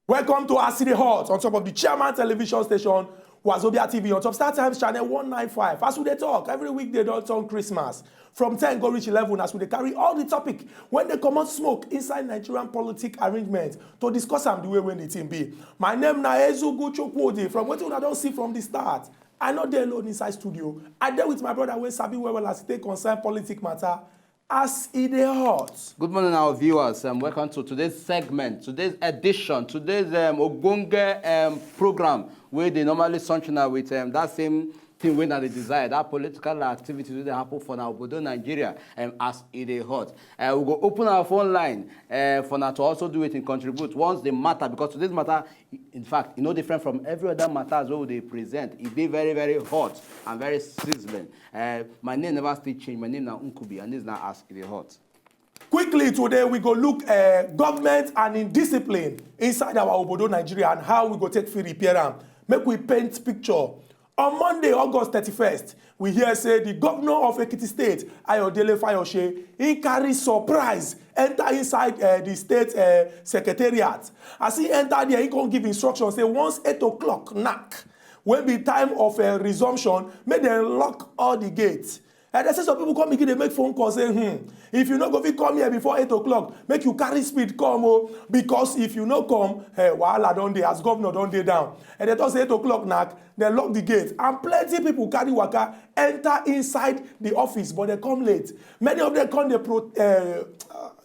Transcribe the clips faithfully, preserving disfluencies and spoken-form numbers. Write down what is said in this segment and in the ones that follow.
Welcome to As E Dey Hot on top of the Chairman Television Station, Wazobia T V, on top Star Times Channel one nine five. As we dey talk, every week they don turn Christmas. From ten go reach eleven, as we dey carry all the topic when they comot smoke inside Nigerian politic arrangement to discuss am the way when the thing be. My name na Ezugu Chukwudi. From wetin una don see from the start, I no dey alone inside studio. I dey with my brother wey sabi well well as e take concern politic matter. As e dey hot. Good morning, our viewers, and welcome to today's segment, today's edition, today's um, Ogbonge um, program, where they normally sunshine with um, that same thing wey na dey desire, that political activities wey dey happen for na obodo Nigeria um, as e dey hot. Uh, we go open our phone line uh, for na to also do it and contribute once the matter, because today's matter, in fact, e no different from every other matters wey we dey present. E dey very, very hot and very sizzling. Uh, my name never still change. My name na Nkubi, and this na as e dey hot. Quickly today, we go look uh, government and indiscipline inside our obodo Nigeria and how we go take fit repair am. Make we paint picture. On Monday, August thirty-first, we hear say the governor of Ekiti State, Ayodele Fayose, he carry surprise enter inside uh, the state uh, secretariat. As he enter there, he come give instruction say once eight o'clock knack, wey be time of uh, resumption, make dem lock all the gates. And they say some people come begin dey make phone call say, hmm, if you no go fit come here before eight o'clock, make you carry speed come o, because if you no come, eh, wahala don dey as governor don dey down. And they talk say eight o'clock knack, they lock the gate, and plenty people carry waka enter inside the office, but they come late. Many of them come dey pro. Uh,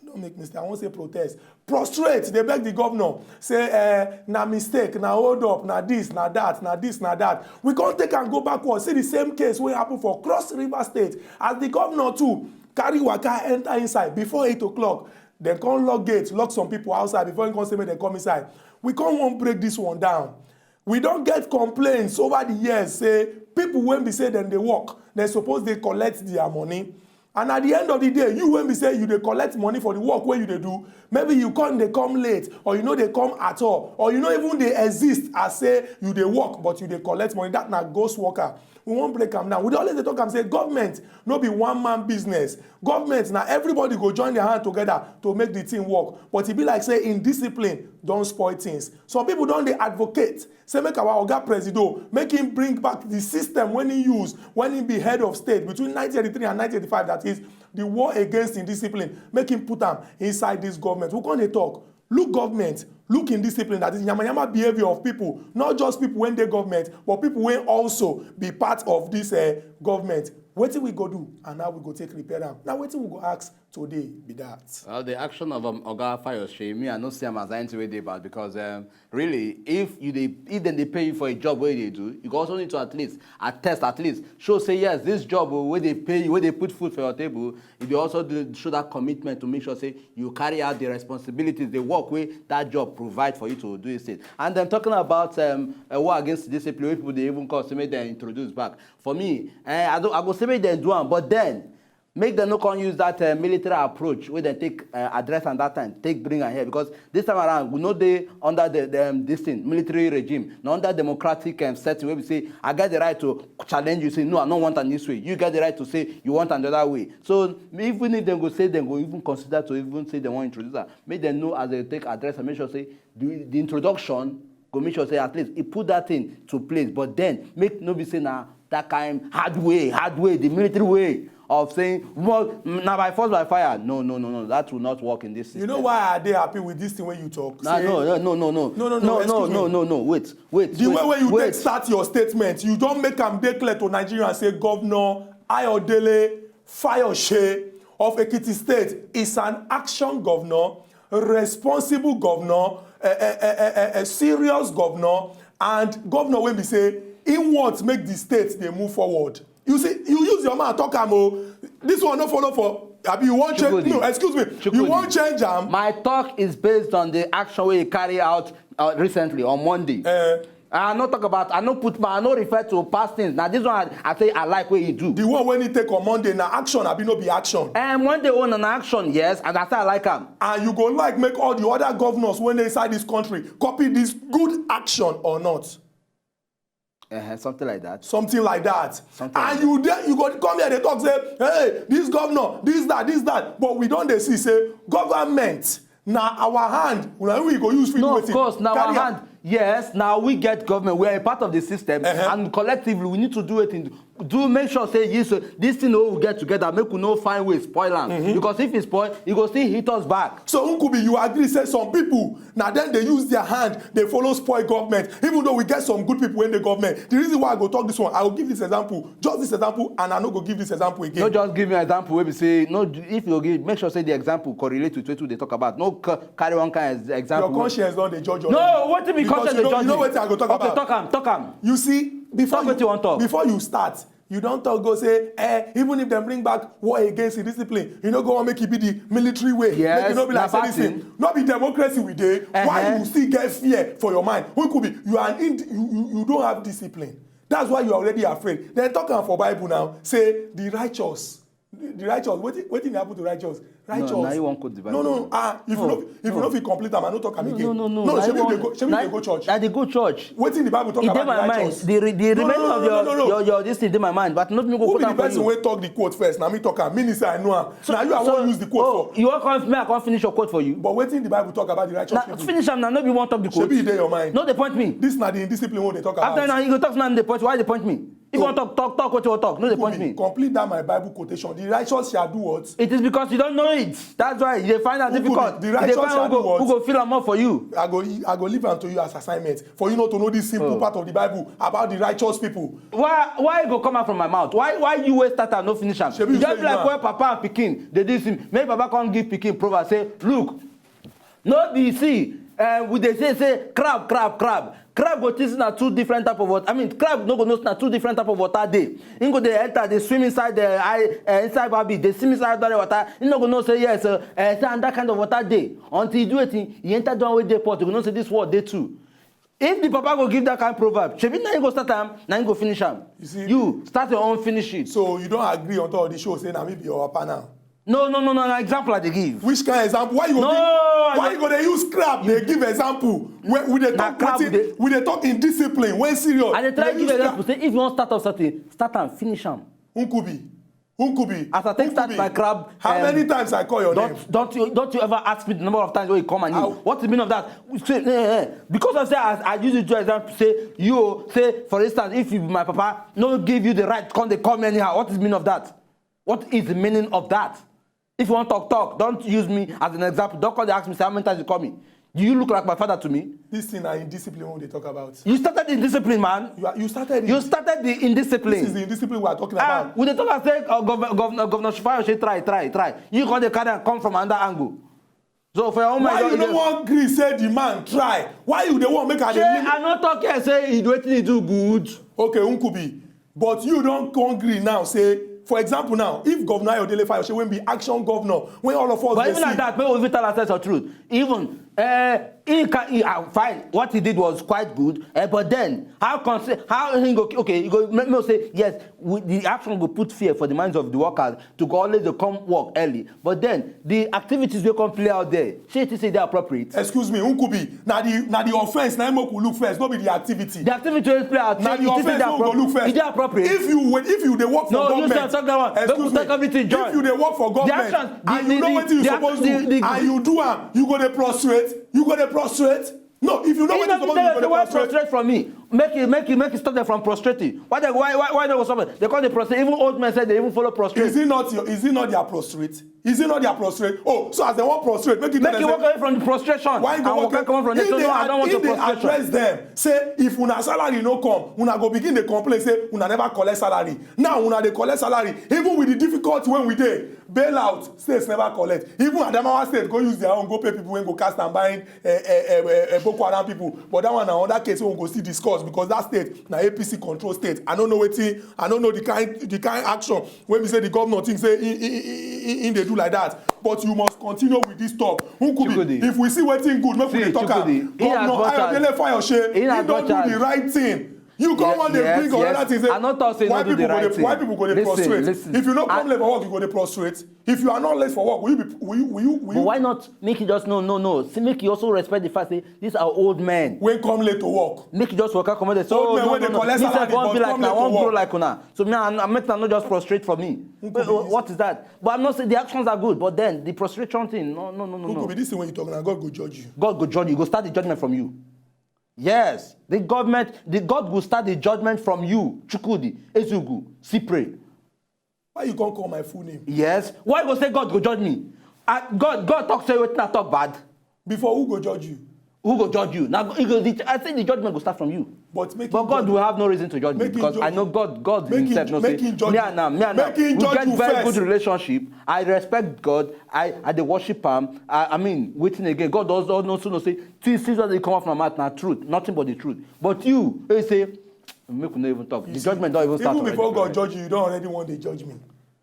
don't make mistake, I wan say protest. Prostrate, dey beg the governor say eh, na mistake, na hold up, na this, na that, na this, na that. We come take am go backward, see the same case wey happen for Cross River State, as the governor too carry waka enter inside before eight o'clock. Dem come lock gate, lock some people outside before he come say make dem come inside. We come wan break this one down. We don get complaints over the years say people wey be say dem dey work, dem suppose dey collect their money. And at the end of the day, you wey be say you dey collect money for the work wey you dey do, maybe you come dey come late, or you no dey come at all, or you no even dey exist as say you dey work but you dey collect money. That na ghost worker. We wan break am now. We dey always dey talk am say government no be one man business. Government na everybody go join their hand together to make the thing work. But e be like say indiscipline don spoil things. Some people don dey advocate say make our oga presido make him bring back the system wey he use when he be head of state between nineteen eighty-three and nineteen eighty-five, that is the war against indiscipline, make him put am inside this government. We come dey talk, look government, look indiscipline, that is yamayama behaviour of people, not just people wey dey government but people wey also be part of this uh, government. Wetin we go do and how we go take repair am, na wetin we go ask today be that. Well, the action of um, Oga Fayose, me, I no see am as anything wey dey bad because um, really, if you dey, if dem dey pay you for a job wey you dey do, you go also need to at least attest, at least show say yes, this job oh, wey dey pay you, wey dey put food for your table, you dey also do, show that commitment to make sure say you carry out the responsibilities, the work wey that job provide for you to do it. And then talking about um, a war against discipline, wey people dey even call say make dem introduce back. For me, eh, I, don't, I go say make dem do am, but then make dem no come use that uh, military approach wey dem take uh, address am that time, take bring am here, because this time around we no dey under the, the um, this thing, military regime, na under democratic um, setting wey be say I get the right to challenge you, say no, I no want am this way, you get the right to say you want am the other way. So even if dem go say, dem go even consider to even say dem wan introduce am, make dem know as dem take address am, make sure say the, the introduction go make sure say at least e put that thing to place, but then make no be say na that kind hard way, hard way, the military way of saying, well, na by force, by fire. No, no, no, no, that will not work in this system. You know why I dey happy with this thing wey you talk? No, no, no, no, no, no, No, no, no, no, excuse no, me. No, no, wait, wait. The wait, way wey you wait. Take start your statement, you don make am dey clear to Nigerians say Governor Ayodele Fayose of Ekiti State is an action governor, responsible governor, a, a, a, a, a serious governor, and governor wey be say he want make the state dey move forward. You see, you use your mouth talk am o. This one no follow for. Abi you wan change? Chukwudi. No, excuse me. You Chukwudi. Wan change am? My talk is based on the action wey he carry out uh, recently on Monday. Eh. I no talk about, I no put my, I no refer to past things. Now this one I, I say I like what he do. The one wey he take on Monday na action, abi no be action? And Monday own an action, yes, and I say I like am. And you go like make all the other governors wey dey inside this country copy this good action or not? Uh, something like that. Something like that. Something And like you dey, you go come here dey talk say, hey, this governor, this, that, this, that. But we don dey see say government Na our hand, na we go use fit. No, of course, na our hand. Yes, now we get government. We are a part of the system, uh-huh, and collectively we need to do it in, do make sure say this, uh, this thing we get together, make we no find way spoil am. Mm-hmm. Because if it spoil, it go still hit us back. So Nkubi, you agree say some people, now then they use their hand, they follow spoil government, even though we get some good people in the government. The reason why I go talk this one, I will give this example, just this example, and I no go give this example again. No, just give me an example where we say, no, if you give, make sure say the example correlate with what they talk about. No, carry one kind of example. Your conscience don dey judge you. No, wetin be conscience dey judge you? You know wetin I go talk about. Okay, talk am, talk am. You see, before you, talk wetin you wan talk. Before you start, you don talk go say, eh, even if dem bring back war against indiscipline, you no go wan make e be the military way. Yes, make e no be like say this thing. No be democracy we dey. Uh-huh. Why you still get fear for your mind? Who could be? You are an ind-, you, you, you don't have discipline. That's why you are already afraid. Dem talk am for Bible now. Say the righteous, the righteous. Wetin, wetin dey happen to righteous? Righteous. No, na you wan quote the Bible. No, no. Ah, if you no, if you no fit complete am, I no talk am again. No, no, no. No, shebi you dey go, shebi you dey go church. I dey go church. Wetin the Bible talk about the righteous? E dey my mind. The re-, the remaining of your, your, your this thing dey my mind, but not me go quote am for you. Who be the person wey talk the quote first? Na me talk am. Meaning say I know am. So, na you I wan use the quote for. You wan come, make I come finish your quote for you? But wetin the Bible talk about the righteous people? Finish am now, no be you wan talk the quote. Shebi e dey your mind? No dey point me. This na the indiscipline wey we dey talk about. After now, you go talk now, dey point. Why dey point me? If you wan talk, talk, talk wetin you wan talk. No dey point me. Complete that my Bible quotation. The righteous shall do what? It is because you don't know it. That's why you dey find am difficult. The righteous shall do what? Who go fill am up for you? I go, I go leave am to you as assignment for you not to know this simple part of the Bible about the righteous people. Why, why e go come out from my mouth? Why, why you wey start am no finish am? Shebi you say you know am. Just like when papa and pikin dey do this thing, make papa come give pikin proverb say, look, no be, see, eh, we dey say, say, crab, crab, crab. Crab go think say na two different type of water. I mean, crab no go know say na two different type of water dey. He go dey enter, dey swim inside the eye, eh, inside baby, dey swim inside the water. He no go know say yes, uh, eh, say another kind of water dey. Until he do wetin, he enter the one wey dey pot, he go know say this world dey too. If the papa go give that kind proverb, shebi na him go start am, na him go finish am. You see? You start your own, finish it. So you don't agree on top of the show, say na me be your papa now? No, no, no, no, na example I dey give. Which kind of example? Why you go give, why you go dey use crab dey give example? We, we dey talk wetin, we dey talk in discipline, when serious. I dey try give example, say if you wan start up something, start am, finish am. Nkubi. Nkubi. As I take start my crab, how many times I call your name? Don't, don't you, don't you ever ask me the number of times wey you call my name? What is the meaning of that? Say, eh, eh, eh. Because I say, I, I use it to example, say, you, say, for instance, if you be my papa, no give you the right, come dey call me anyhow. What is the meaning of that? What is the meaning of that? If you wan talk, talk. Don't use me as an example. Don't come dey ask me, say, how many times you call me? Do you look like my father to me? This thing na indiscipline wey we dey talk about. You started the indiscipline, man. You are, you started it. You started the indiscipline. This is the indiscipline we are talking about. Ah, we dey talk and say, uh, Gov-, Governor, Governor Fayose try, try, try. You come dey carry am come from another angle. So for your own mind, why you no wan gree say the man try? Why you dey wan make I dey... Shey I no talk here say he do wetin he do good? Okay, Nkubi. But you don come gree now say, for example now, if Governor Ayodele Fayose, wey be action governor, when all of us... But even like that, make we even tell ourselves the truth. Even, eh, he can, he, ah, fine, what he did was quite good, eh, but then how can say, how he go, okay, he go make me say, yes, we, the action go put fear for the minds of the workers to go always dey come work early. But then the activities wey come play out there, shey you think say e dey appropriate? Excuse me, Nkubi, na the, na the offense na make we look first, no be the activity. The activity wey play out, na the offense wey we go look first. E dey appropriate? If you wait, if you dey work for government, no, you sef talk that one. Excuse me. Make we talk everything join. If you dey work for government and you know wetin you suppose do and you do am, you go dey prostrate, you go dey prostrate. No, if you know wetin you suppose do, you go dey prostrate. He no be tell you say why prostrate from me. Make it, make it, make it stop them from prostrating. Why they, why, why, why they go stop it? They call the prostrate. Even old men say they even follow prostrate. Is it not your, is it not their prostrate? Is it not their prostrate? Oh, so as they wan prostrate, make it... Make you walk away from the prostration. Why you go walk away? Come from there. So no, I don't want your prostration. Address them. Say if una salary no come, una go begin dey complain say una never collect salary. Now una dey collect salary. Even with the difficulty wey we dey, bailout, states never collect. Even Adamawa State go use their own go pay people wey go cast and bind, eh, eh, eh, eh, eh, Boko Haram people. But that one na another case wey we go still discuss because that state na A P C control state. I no know wetin, I no know the kind, the kind action wey be say the governor think say he, he, he, he, he dey do like that. But you must continue with this talk. Nkubi, if we see wetin good, make we dey talk am. Governor Ayodele Fayose, he don do the right thing. You come Yes, on dey yes, bring another yes. thing say I no talk say you why no do the people go right dey thing. Why people go dey Listen, prostrate? Listen. If you no come I- late for work, you go dey prostrate. If you are not late for work, will you be will you will you will But you? Why not make it just no, no, no? See, make you also respect the fact say these are old men. Wey come late to work. Make you just work out, come out. So Old men no, wey no, dey no. collect Me salary sef wan but be like come na late to wan grow work. Like una. So me, I, I make una no just prostrate for me. Who Wait, could be what is that? But I'm not saying the actions are good. But then the prostration thing, no, no, no, no, Who no. Could be this thing when you talk now? God go judge you. God go judge you. Go start the judgment from you. Yes, the government, the God will start the judgment from you. Chukwudi, Ezugu, Sipre. Why you can't call my full name? Yes. Why you go say God go judge me? Uh, God, God talk say wetin I talk bad. Before who go judge you? Who go judge you? Now, he go, the, I say the judgment go start from you. But make But him God judge will you. Have no reason to judge me Make him because judge I know you. God. God Make him himself ju- no make say him judge me you. And now, me and now. Make him We judge get you very first. Good relationship. I respect God. I, I dey worship Him. I, I mean, wetin again? God does does no so no say things things that dey come out from my mouth na truth, nothing but the truth. But you, you say, make we no even talk. The You see, judgment don't even start. Even before Already. God judge you, you don't already want to judge me.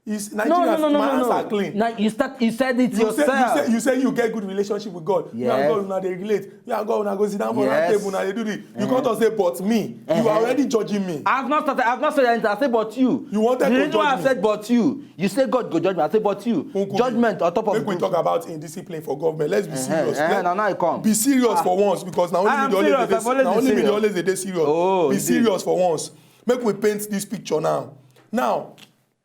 It's No, Nigeria. no, no, no, My no, hands no. Are clean. Now you start. You said it You say, you, yourself. say, you say you get good relationship with God. You and Yes. God una dey relate. You and God una go sit down for Yes. Round table una dey do this. You can't just say but me. You Uh-huh. Are already judging me. I've not started. I've not said anything. I said but you. You wanted The to reason why judge I me. Said but you. You say God go judge me. I say but you. Nkubi, Judgment on top of Make we good. Talk about indiscipline for government. Let's be Uh-huh, serious. uh-huh, Let- na now I come. Be serious Ah. For once because now I only am me dey always serious. dey I've always now been only me dey serious. Always dey dey serious. Oh, Be you serious for once. Make we paint this picture now. Now,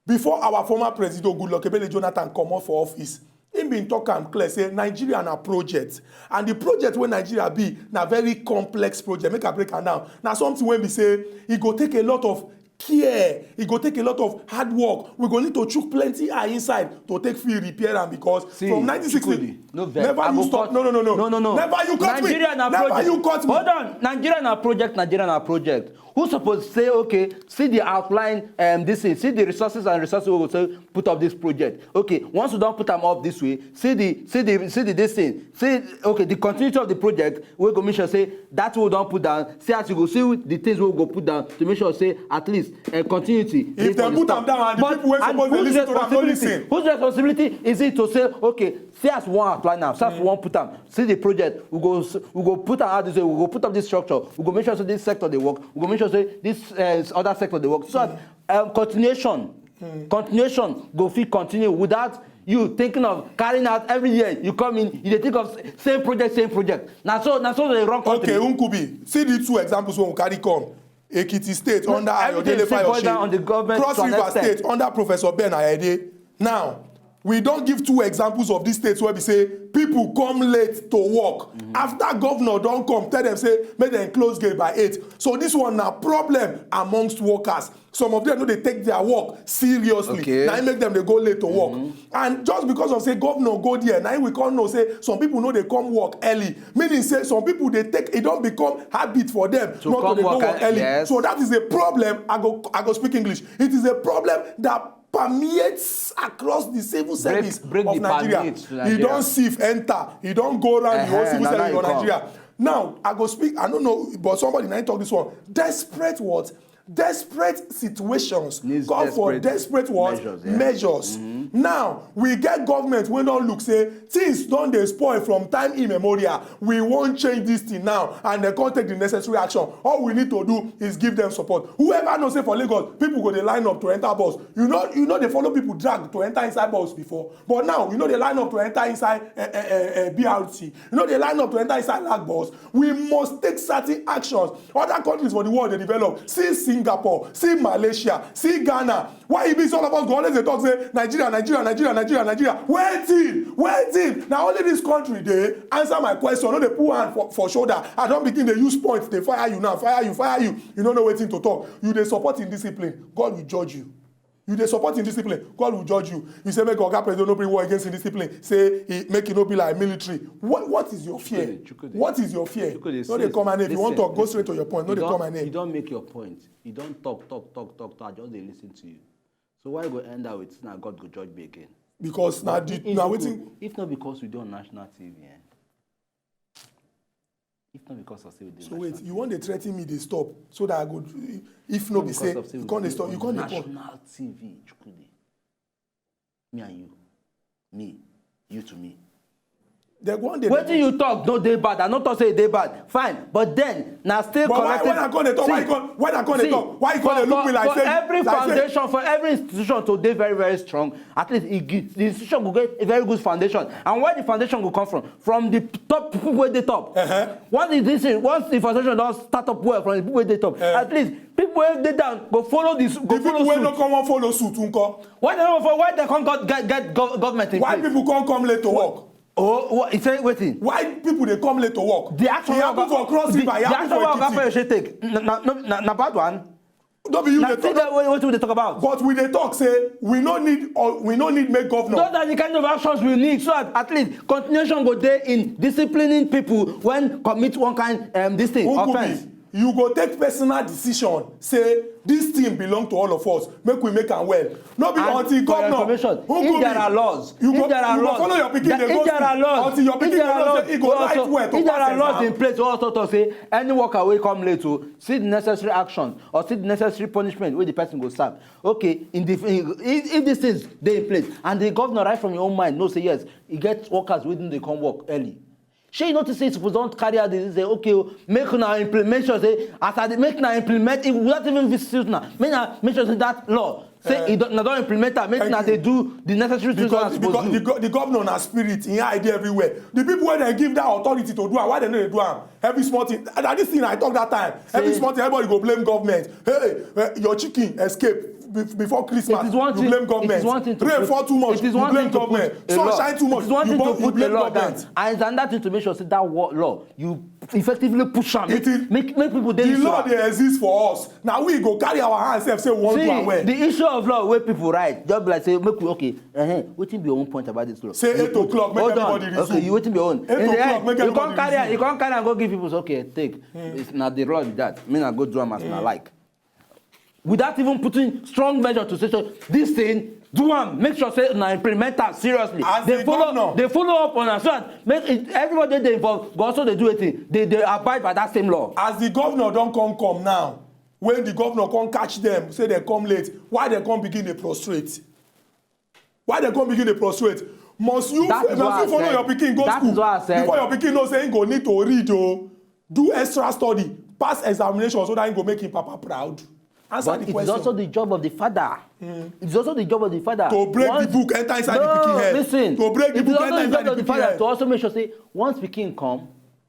before our former president Goodluck Ebele Jonathan comot for office, him been talk am clear say Nigeria na project, and the project wey Nigeria be na very complex project. Make I break am down. Na something wey be say e go take a lot of care, e go take a lot of hard work. We go need to chook plenty eye inside to take fit repair am because See, from nineteen sixty, Chukwudi, no vex. Never I you go stop. Cut. No, no, no, no, no, no, no. Never you cut Nigeria me. Na Never project. You cut me. Hold on. Nigeria na project. Nigeria na project. Who suppose say okay? See the outline. Um, this thing. See the resources and resources we go say put up this project. Okay, once we don't put them up this way, see the see the see the this thing. See okay the continuity of the project. We go make sure say that we don't put down. See as you go see the things we go put down to make sure say at least uh, continuity. If dem put am down and the people wey suppose dey listen to am no listen. Whose responsibility is it to say okay? See as we wan apply now, see as we wan put am, see the project, we go we go put am out this way, we go put up this structure, we go make sure say this sector dey work, we go make sure say this uh, other sector dey work. So that um, continuation, continuation go fit continue without you thinking of carrying out every year you come in, you dey think of same project, same project. Na so na so dey run country. Okay, Nkubi, see the two examples wey we carry come. Ekiti State under Ayodele Fayose, Cross River State under Professor Ben Ayede. Now, we don give two examples of these states where we say people come late to work. Mm -hmm. After governor don come, tell them say make dem close gate by eight. So this one na problem amongst workers. Some of them no dey take their work seriously. Okay. Na im make them dey go late to work. Mm -hmm. And just because of say governor go there, na im we come know say some people no dey come work early. Meaning say some people dey take, e don become habit for them not to dey go work early. Yes. So that is a problem. I go I go speak English. It is a problem that permeates across the civil service break, break of the Nigeria. Nigeria. E don sieve enter, e don go around uh -huh, the whole civil service of Nigeria. Now, I go speak, I don't know, but somebody na talk this one. Desperate what? Desperate situations call for desperate what? Measures. Yeah. Measures. Mm -hmm. Now, we get government wey don look say things don dey spoil from time immemorial. We wan change this thing now and dem come take the necessary action. All we need to do is give them support. Whoever know say for Lagos, people go dey line up to enter bus. You know, you know they follow people drag to enter inside bus before. But now, you know they line up to enter inside uh, uh, uh, B R T. You know they line up to enter inside lag bus. We must take certain actions. Other countries for the world they develop. See Singapore, see Malaysia, see Ghana. Why e be so all of us go always dey talk say Nigeria, Nigeria, Nigeria, Nigeria, Nigeria? Wetin? Wetin? Na only this country dey answer my question. No dey put hand for, for shoulder. I don begin dey use point dey fire you now, fire you, fire you. You no know wetin to talk. You dey support indiscipline. God will judge you. You dey support indiscipline. God will judge you. You say make Oga President no bring war against indiscipline. Say he, make e no be like military. What what is your fear? What is your fear? No dey come my name. If you wan talk, go straight to your point. No dey come my name. You don make your point. You don talk, talk, talk, talk, talk. I just dey listen to you. So why you go end up with na God go judge me again? Because na the na wetin. If not because we dey on national T V, eh? If not because of say we dey. So wait, you wan dey threaten me dey stop so that I go if no be say you come dey stop, you come dey talk. National T V, Chukwudi. Me and you. Me. You to me. They go on dey Wetin you talk no dey bad, I no talk say e dey bad, fine, but then na still But why collective. when I come dey talk, why you See, come when I come dey see, talk, why you come for, dey look for, me like for say every like say foundation, for every institution to dey very very strong, at least e give the institution go get a very good foundation. And where the foundation go come from? From the top people wey dey top. Uh-huh. Once the this thing, once the foundation don start up well from the people wey dey top, Eh. at least people wey dey down go follow this, go the follow people wey suit. No come wan follow suit nko. Why they no for why they come got, get, get go- government in Why place? People come come late to work? Oh, what, he say wetin? Why people dey come late to work? The action E happen for Cross the, River, e the happen action for wey Oga Ekiti. Fayose take na na na na bad one. No be you Na dey still talk. That way wetin we dey talk about. But we dey talk say we no need or we no need make governor. Those are the kind of actions we need so that at least continuation go dey in disciplining people when commit one kind um, this thing Who could offense. Be? You go take personal decision say this thing belong to all of us, make we make am well. No be And until for your governor information, who if could there be? Are laws, You if go, there are you go laws, Follow your pikin that- dey if go there are school laws, until your if pikin there dey are know laws, say e go write also, well to if there pass are laws exam. In place, also to say any worker wey come late, so see the necessary action or see the necessary punishment wey the person go serve. Okay, in the in, if, if these things dey in place and the governor right from your own mind know say yes, e get workers wey dey come work early. Shey you notice say you suppose don carry out the say okay o, make una implement sure say as I dey make una implement it without even visit una, make una make sure say that law say Eh. e don na don implement am, make Thank una you. Dey do the necessary things wey una Because the, go- suppose the, do. go- the governor na spirit, he hide there everywhere. The people wey dem give that authority to do am, why dem no dey do am? Every small thing, and this thing I talk that time. Every Say- small thing, everybody go blame government. Hey, eh, your chicken escape be- before Christmas. It is one You thing. Blame government. It is one thing to Rain put, fall too much. It is You one blame thing to Government. Put a Sun law. Shine too much. It is one You, thing bo- to you put blame a law Government. Down. And it's another thing to make sure say that wo- law you effectively push am. It Make, is- make make people dey The sure. Law dey exist for us. Now we go carry our hands sef say we wan do am See well. The issue of law wey people write just be like say make we okay. Uh-huh. Wetin be your own point about this law? Say eight o'clock, make Hold everybody on. Resume. Okay, you wetin be your own? Eight In the o'clock, end, make you everybody come carry am. Resume. You come carry am go give people say okay take. It's na the law be that. Me na go do am as na like. Without even putting strong measure to say so this thing do am make sure say na implement am seriously. As Dey the follow governor. Dey follow up on am so that make it, everybody dey involved go also dey do wetin dey dey abide by that same law. As the governor don come come now, when the governor come catch them say they come late, why they come begin dey prostrate? Why they come begin dey prostrate? Must you That is must what you I follow said. Your pikin go That school is what I said. Before your pikin know say he go need to read o, do extra study, pass examination so that he go make him papa proud? Answer But the it is question. Also the job of the father. It's also the job of the father To break Once- the book, enter inside no, the pikin head. Listen, To break the it book, is also enter the inside job of the the pikin father head. To also make sure say once pikin come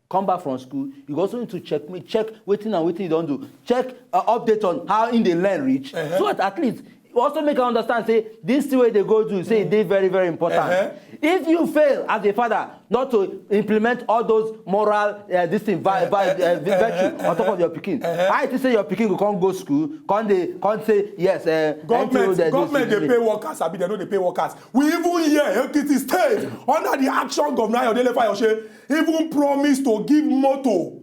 come back from school, you go also need to check me check wetin and wetin you don do, check uh, update on how im dey learn reach, Uh-huh. So that at least you also make am understand say this thing wey dey go do say e dey very very important. Uh-huh. If you fail as a father not to implement all those moral uh, this thing vi- vi- uh, vi- virtue on top of your pikin, I think say your pikin go come go school, come dey come say yes. Uh, Government, N T O, government dey pay workers, abi they no dey pay workers? We even hear Ekiti State under the action governor Ayodele Fayose even promise to give motor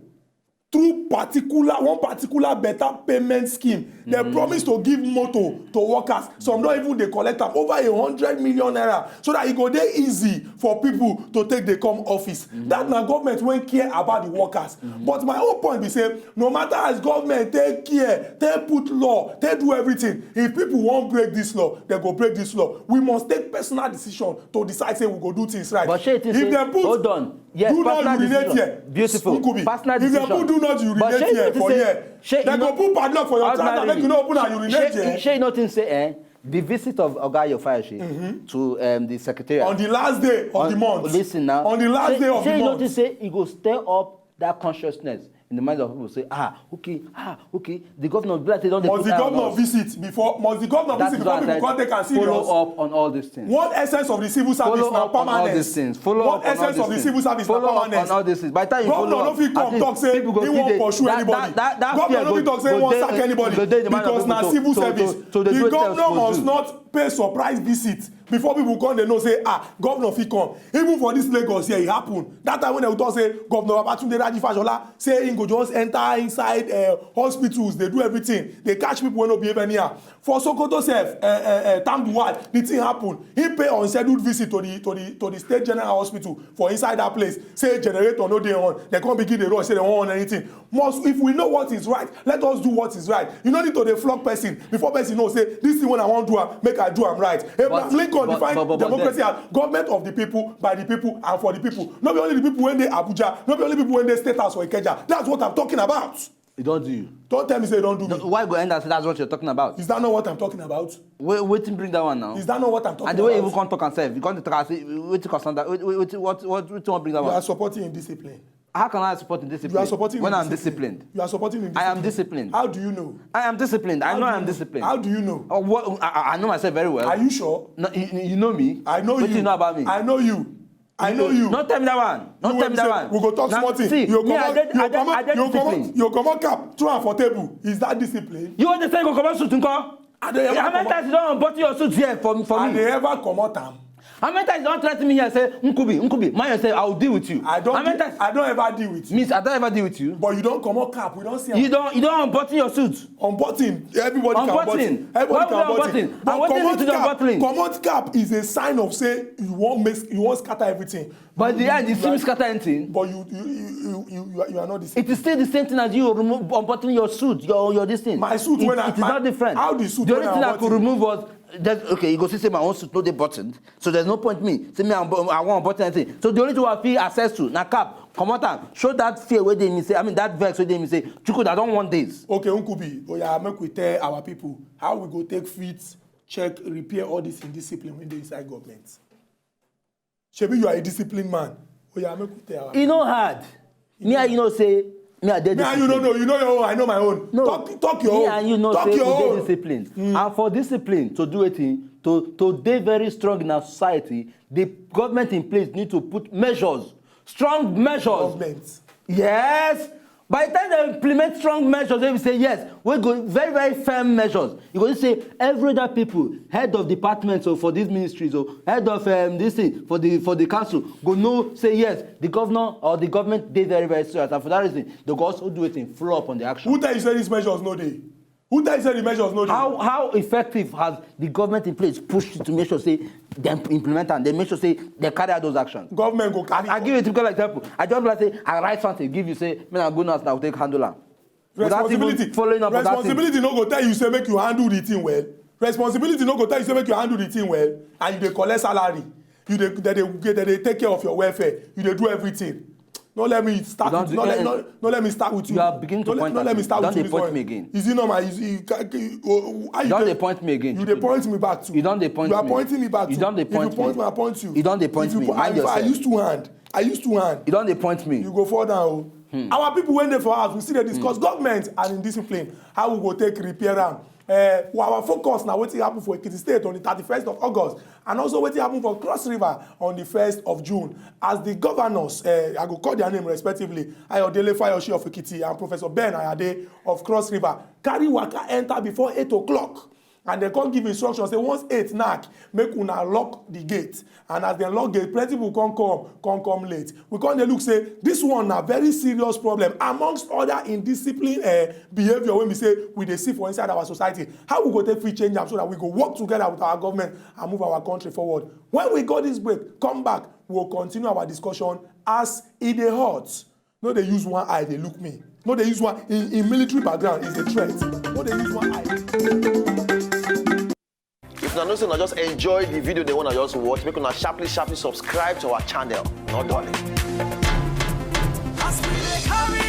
through particular one particular better payment scheme. They promise to give motor to workers. Some don even dey collect am over a hundred million naira so that e go dey easy for people to take dey come office. That na government wey care about the workers. But my own point be say no matter as government take care, take put law, take do everything, if people wan break this law, they go break this law. We must take personal decision to decide say we go do things right. But shey you think If say dem put hold on. Yes, do not personal urinate decision. Here. Beautiful. Nkubi, Personal if decision. Dem put do not But urinate shey you here think for say- here, shey dem you go know- put padlock for your trouser, make you no open and urinate Shey- here. Shey you no think say eh, the visit of Oga Ayo Fayose to um, the secretariat On the last day of on- the month. Listen now. On the last Shey- day of shey the you no month. Think say e go stir up that consciousness in the mind of people say ah okay ah okay the governor be like say don dey Must put the eye on governor us. Visit before? Must the governor That visit is before why I people said come take am follow serious? Up on all these things. One essence of the civil service Follow na up on all permanence. These things. Follow One Up on all essence these of the things. Civil service na Follow up permanence. On all these things. By the time you Governor follow No fit up, come at talk least say people go he feel wan the- pursue that- anybody. That, that, that Governor fear No go- fit talk say go one dey- Sack anybody go dey in the mind of because people na to- civil to- service. To, to, to dey The do wetin governor dem must suppose do. Not pay surprise visit before people come dey know say ah governor fit come. Even for this Lagos here e happen. That time when dem talk say Governor Babatunde Raji Fashola say he go just enter inside uh, hospitals dey do everything dey catch people wey no behave anyhow. For Sokoto sef uh, uh, uh, Tambuwal the thing happen. He pay unscheduled visit to the to the to the state general hospital for inside that place say generator no dey on. Dem come begin dey rush say dem wan on anything. Must if we know what is right, let us do what is right. You no need to dey flog person before person know say this thing wey I wan do am make I do am right. Abraham But- Lincoln But- Define but- but- but democracy then- as government of the people, by the people, and for the people. No be only the people wey dey Abuja, no be only people wey dey State House or Ikeja. That's what I'm talking about. E don do you. Don't tell me say you don't do me. Why go end and say that's what you're talking about? Is that not what I'm talking about? Wait, wetin bring that one now? Is that not what I'm talking And the way you about? even come talk and self, you come to talk and say, wait, wait, what, what, what, what bring that You are one? Supporting indiscipline. How can I support indiscipline? You are supporting When I'm indiscipline. Disciplined. You are supporting indiscipline. I am disciplined. How do you know? I am disciplined. I How know do I'm you- disciplined. How do you know? Oh, what, I, I- I know myself very well. Are you sure? No, you, you know me. I know What you. you know about me? I know you. I know you. Don't tell me that one. Don't You tell me will that say, one. We go talk Now, small thing. See, You me, I comot, get, you I get, I comot, get you discipline. comot, you comot cap, throw am for table. Is that discipline? You want to say go comot suit nko? I dey ever How many comot- times you don unbutton your suit here for, for I me? dey ever comot am. How many times you don threaten me here say, Nkubi, Nkubi, mind yourself, I will deal with you. I don't. How many times? I don't ever deal with you. Miss, I don ever deal with you. But you don comot cap. We don see am. You don, you don unbutton your suit. Unbutton. Everybody Unbutton. can unbutton. Everybody Why can would I unbutton. unbutton? And wetin lead to the But unbuttoning? Comot cap, comot cap is a sign of say you wan make, you wan scatter everything. But the end, you You still are- scatter anything. But you you you you you, you, are, you are not the same. It is still the same thing as you remove, unbuttoning your suit, your your this thing. My suit It- when I it is my- not different. How the suit The when only I thing I unbutton? Could remove was that, okay. You go see say my own suit no dey buttoned. So there's no point me say me I, I wan unbutton anything. So the only thing I fit access to na cap. Comot am. Show that fear wey dey me say, I mean that vex wey dey me say, Chukwudi, I don want this. Okay, Nkubi, oya, make we tell our people how we go take fit, check, repair all this indiscipline wey dey inside government. Shebi you are a disciplined man. Oya, make we tell our E no hard. Me and you know say me I dey Me and you no disciplined. Know. You know your own. I know my own. No. Talk, talk your Me own. And you know Talk say your we own. Dey disciplined. And for discipline to do wetin, to to dey very strong in our society, the government in place need to put measures, strong measures. Government. Yes. By the time they implement strong measures, they will say yes. We go very, very firm measures. You go see say every other people, head of departments, so for these ministries, or head of um, this thing for the for the council, go know say yes, the governor or the government dey very, very serious, and for that reason, they go also do wetin, follow up on the action. Who tell you say these measures no dey? Who tell you say the measures no dey? How how effective has the government in place pushed to make sure say dem implement and they make sure say they carry out those actions? Government go carry. I, I give you a typical example. I just like say I write something, give you say, man, I go now, now take handle am. Without even Responsibility. Following up on that thing. Responsibility no go tell you say make you handle the thing well. Responsibility no go tell you say make you handle the thing well, and you dey collect salary. You dey they dey they dey take care of your welfare. You dey do everything. No let me start You with don no do- let, eh, no, no let me start with you. You are beginning to no, let- point no at let me me. Start You with don you dey this point morning. Me again. Is it normal? Is it, you ca- you- oh, how You don take- dey point me again. You dey point me back to. You don dey point You are me. Pointing me back to. You don dey If point you point me. Me, I point you. You don dey point If you me. po- Mind I, I yourself. Use two hand. I use two hand. You don dey point me. You go fall down. Oh. Our people when they for us, we see they discuss government and indiscipline. How we go take repair am? Uh, well, our focus now wetin happen for Ekiti State on the thirty-first of August, and also wetin happen for Cross River on the first of June. As the governors, uh, I go call their name respectively, Ayodele Fayoshi of Ekiti and Professor Ben Ayade of Cross River, carry waka enter before eight o'clock. And they come give instruction say once eight knack, make una lock the gate. And as dem lock gate, plenty people come come come come late. We come dey look say this one na very serious problem amongst other indiscipline uh, behaviour wey be say we dey see for inside our society. How we go take fit change am so that we go work together with our government and move our country forward? When we go this break, come back, we will continue our discussion as e dey hot. No dey use one eye dey look me. No dey use one in, in military background is a threat. No dey use one eye. If una know say una just enjoy the video, the one I just watch, make una sharply sharply subscribe to our channel. No darling. As we dey carry